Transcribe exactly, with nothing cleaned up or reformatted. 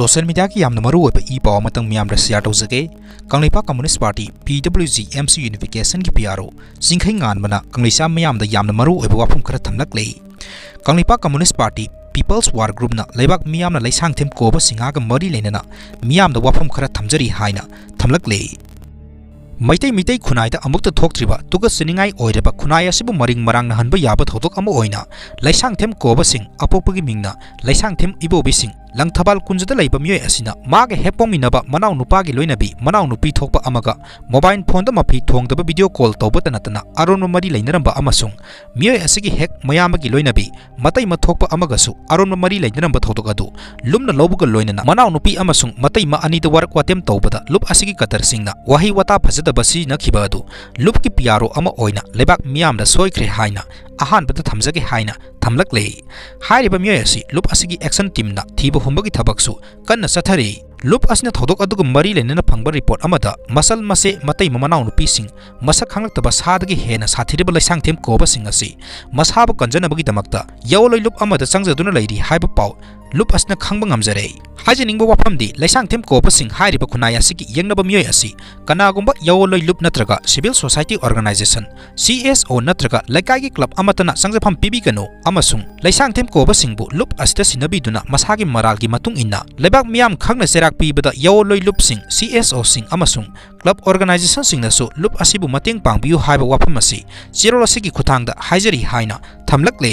Social mediaꯒꯤ ꯌꯥꯝꯅ ꯃꯔꯨ ꯑꯣꯏꯕ ꯏ ꯄꯥꯎ ꯑꯃꯇꯪ ꯃꯤꯌꯥꯝꯗ share ꯇꯧꯖꯒꯦ꯫ Kangleipak Communist Party, P W G, M C unificationꯒꯤ P R O ꯆꯤꯡꯈꯩ ꯉꯥꯟꯕꯅ ꯀꯪꯂꯩꯆꯥ ꯃꯤꯌꯥꯝꯗ ꯌꯥꯝꯅ ꯃꯔꯨ ꯑꯣꯏꯕ ꯋꯥꯐꯝ ꯈꯔ ꯊꯝꯂꯛꯂꯦ꯫ Kangleipak Communist Party People's War Groupꯅ ꯂꯩꯕꯥꯛ ꯃꯤꯌꯥꯝꯅ ꯂꯩꯁꯥꯡꯊꯦꯝ ꯀꯣꯕ ꯁꯤꯡꯍꯥꯒ ꯃꯔꯤ ꯂꯩꯅꯅ ꯃꯤꯌꯥꯝꯗ ꯋꯥꯐꯝ ꯈꯔ ꯊꯝꯖꯔꯤ ꯍꯥꯏꯅ ꯊꯝꯂꯛꯂꯦ꯫ ꯃꯩꯇꯩ ꯃꯤꯇꯩ ꯈꯨꯟꯅꯥꯏꯗ ꯑꯃꯨꯛꯇ ꯊꯣꯛꯇ꯭ꯔꯤꯕ ꯇꯨꯀꯠꯆꯅꯤꯡꯉꯥꯏ ꯑꯣꯏꯔꯕ ꯈꯨꯟꯅꯥꯏ ꯑꯁꯤꯕꯨ ꯃꯔꯤꯡ ꯃꯔꯥꯡꯅꯍꯟꯕ ꯌꯥꯕ ꯊꯧꯗꯣꯛ ꯑꯃ ꯑꯣꯏꯅ ꯂꯩꯁꯥꯡꯊꯦꯝ ꯀꯣꯕꯁꯤꯡ, ꯑꯄꯣꯛꯄꯒꯤ ꯃꯤꯡꯅ ꯂꯩꯁꯥꯡꯊꯦꯝ ꯏꯕꯣꯕꯤꯁꯤꯡ, ꯂꯪꯊꯕꯥꯜ ꯀꯨꯟꯖꯗ ꯂꯩꯕ ꯃꯤꯑꯣꯏ ꯑꯁꯤꯅ ꯃꯥꯒ ꯍꯦꯛ ꯄꯣꯛꯃꯤꯟꯅꯕ ꯃꯅꯥꯎꯅꯨꯄꯥꯒꯤ ꯂꯣꯏꯅꯕꯤ ꯃꯅꯥꯎꯅꯨꯄꯤ ꯊꯣꯛꯄ ꯑꯃꯒ mobile phoneꯗ ꯃꯐꯤ ꯊꯣꯡꯗꯕ video call ꯇꯧꯕꯇ ꯅꯠꯇꯅ ꯑꯔꯣꯟꯕ ꯃꯔꯤ ꯂꯩꯅꯔꯝꯕ ꯑꯃꯁꯨꯡ ꯃꯤꯑꯣꯏ ꯑꯁꯤꯒꯤ ꯍꯦꯛ ꯃꯌꯥꯝꯕꯒꯤ ꯂꯣꯏꯅꯕꯤ ꯃꯇꯩꯃ ꯊꯣꯛꯄ ꯑꯃꯒꯁꯨ ꯑꯔꯣꯟꯕ ꯃꯔꯤ ꯂꯩꯅꯔꯝꯕ ꯊꯧꯗꯣꯛ ꯑꯗꯨ ꯂꯨꯞꯅ ꯂꯧꯕꯒ ꯂꯣꯏꯅꯅ ꯃꯅꯥꯎꯅꯨꯄꯤ ꯑꯃꯁꯨꯡ ꯃꯇꯩꯃ ꯑꯅꯤꯗ ꯋꯥꯔꯛ ꯋꯥꯇꯦꯝ ꯇꯧꯕꯗ ꯂꯨꯞ ꯑꯁꯤꯒꯤ ꯀꯇꯔꯁꯤꯡꯅ ꯋꯥꯍꯩ ꯋꯥꯇꯥ ꯐꯖꯗꯕ ꯁꯤꯖꯤꯟꯅꯈꯤꯕ ꯑꯗꯨ ꯂꯨꯞꯀꯤ P R O ꯑꯃ ꯑꯣꯏꯅ ꯂꯩꯕꯥꯛ ꯃꯤꯌꯥꯝꯗ ꯁꯣꯏꯈ꯭ꯔꯦ ꯍꯥꯏꯅ ꯑꯍꯥꯟꯕꯗ ꯊꯝꯖꯒꯦ ꯍꯥꯏꯅ ꯊꯝꯂꯛꯂꯦ꯫ ꯍꯥꯏꯔꯤꯕ ꯃꯤꯑꯣꯏ ꯑꯁꯤ ꯂꯨꯞ ꯑꯁꯤꯒꯤ action teamꯅ ꯊꯤꯕ ꯍꯨꯝꯕꯒꯤ ꯊꯕꯛꯁꯨ ꯀꯟꯅ ꯆꯠꯊꯔꯤ꯫ ꯂꯨꯞ ꯑꯁꯤꯅ ꯊꯧꯗꯣꯛ ꯑꯗꯨꯒ ꯃꯔꯤ ꯂꯩꯅꯅ ꯐꯪꯕ report ꯑꯃꯗ ꯃꯆꯜ ꯃꯆꯦ ꯃꯇꯩ ꯃꯅꯥꯎꯅꯨꯄꯤꯁꯤꯡ ꯃꯁꯛ ꯈꯪꯂꯛꯇꯕ ꯁꯥꯗꯒꯤ ꯍꯦꯟꯅ ꯁꯥꯊꯤꯔꯕ ꯂꯩꯁꯥꯡꯊꯦꯝ ꯀꯣꯕꯁꯤꯡ ꯑꯁꯤ ꯃꯁꯥꯕꯨ ꯀꯟꯖꯅꯕꯒꯤꯗꯃꯛꯇ ꯌꯥꯑꯣꯟꯂꯣꯏ ꯂꯨꯞ ꯑꯃꯗ ꯆꯪꯖꯗꯨꯅ ꯂꯩꯔꯤ ꯍꯥꯏꯕ ꯄꯥꯎ ꯂꯨꯞ ꯑꯁꯤꯅ ꯈꯪꯕ ꯉꯝꯖꯔꯦ꯫ ꯍꯥꯏꯖꯅꯤꯡꯕ ꯋꯥꯐꯝꯗꯤ ꯂꯩꯁꯥꯡꯊꯦꯝ ꯀꯣꯕꯁꯤꯡ ꯍꯥꯏꯔꯤꯕ ꯈꯨꯟꯅꯥꯏ ꯑꯁꯤꯒꯤ ꯌꯦꯡꯅꯕ ꯃꯤꯑꯣꯏ ꯑꯁꯤ ꯀꯅꯥꯒꯨꯝꯕ ꯌꯥꯑꯣꯟꯂꯣꯏ ꯂꯨꯞ ꯅꯠꯇ꯭ꯔꯒ civil society organization, C S O ꯅꯠꯇ꯭ꯔꯒ ꯂꯩꯀꯥꯏꯒꯤ club ꯑꯃꯠꯇꯅ ꯆꯪꯖꯐꯝ ꯄꯤꯕꯤꯒꯅꯨ ꯑꯃꯁꯨꯡ ꯂꯩꯁꯥꯡꯊꯦꯝ ꯀꯣꯕꯁꯤꯡꯕꯨ ꯂꯨꯞ ꯑꯁꯤꯗ ꯁꯤꯟꯅꯕꯤꯗꯨꯅ ꯃꯁꯥꯒꯤ ꯃꯔꯥꯜꯒꯤ ꯃꯇꯨꯡ ꯏꯟꯅ ꯂꯩꯕꯥꯛ ꯃꯤꯌꯥꯝ ꯈꯪꯅ ꯆꯩꯔꯥꯛ ꯄꯤꯕꯗ ꯌꯥꯑꯣꯟꯂꯣꯏ ꯂꯨꯞꯁꯤꯡ, C S Oꯁꯤꯡ ꯑꯃꯁꯨꯡ club organizationꯁꯤꯡꯅꯁꯨ ꯂꯨꯞ ꯑꯁꯤꯕꯨ ꯃꯇꯦꯡ ꯄꯥꯡꯕꯤꯌꯨ ꯍꯥꯏꯕ ꯋꯥꯐꯝ ꯑꯁꯤ ꯆꯦꯔꯣꯜ ꯑꯁꯤꯒꯤ ꯈꯨꯠꯊꯥꯡꯗ ꯍꯥꯏꯖꯔꯤ ꯍꯥꯏꯅ ꯊꯝꯂꯛꯂꯦ꯫